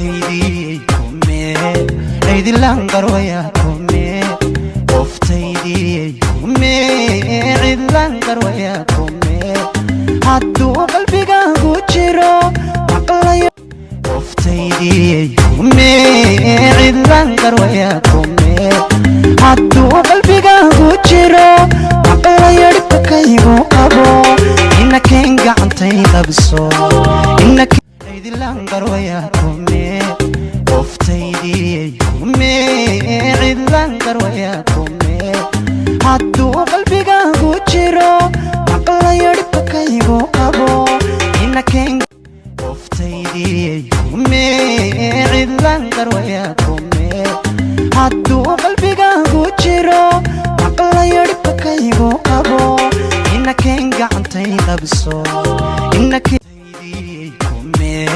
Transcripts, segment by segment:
Qoftaydii kume, cidlaan qarwaya kume. Qoftaydii kume, cidlaan qarwaya kume. Hadduu qalbigaagu jiro maqlayo. Qoftaydii kume, cidlaan qarwaya kume. Hadduu qalbigaagu jiro maqlayo dhibkaygu qabo, inakeen gacantay qabso. Cidlaan qarwaya kume. Qoftaydii kume, cidlaan qarwaya kume. Hadduu qalbigaagu jiro maqlayo dhibkaygu qabo, inakeen. Qoftaydii kume, cidlaan qarwaya kume. Hadduu qalbigaagu jiro maqlayo dhibkaygu qabo, inakeen gacantay qabso. Kume,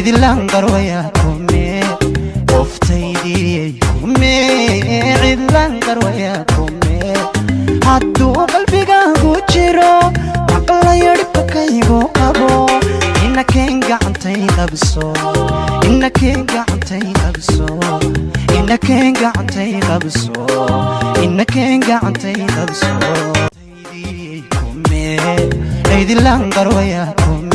cidlaan qarwaya kume. Qoftaydii kume, cidlaan qarwaya kume. Hadduu qalbigaagu jiro maqlayo dhibkaygu qabo, inakeen gacantay qabso. Inakeen gacantay qabso. Inakeen gacantay qabso. Inakeen gacantay qabso. Kume, cidlaan qarwaya kume.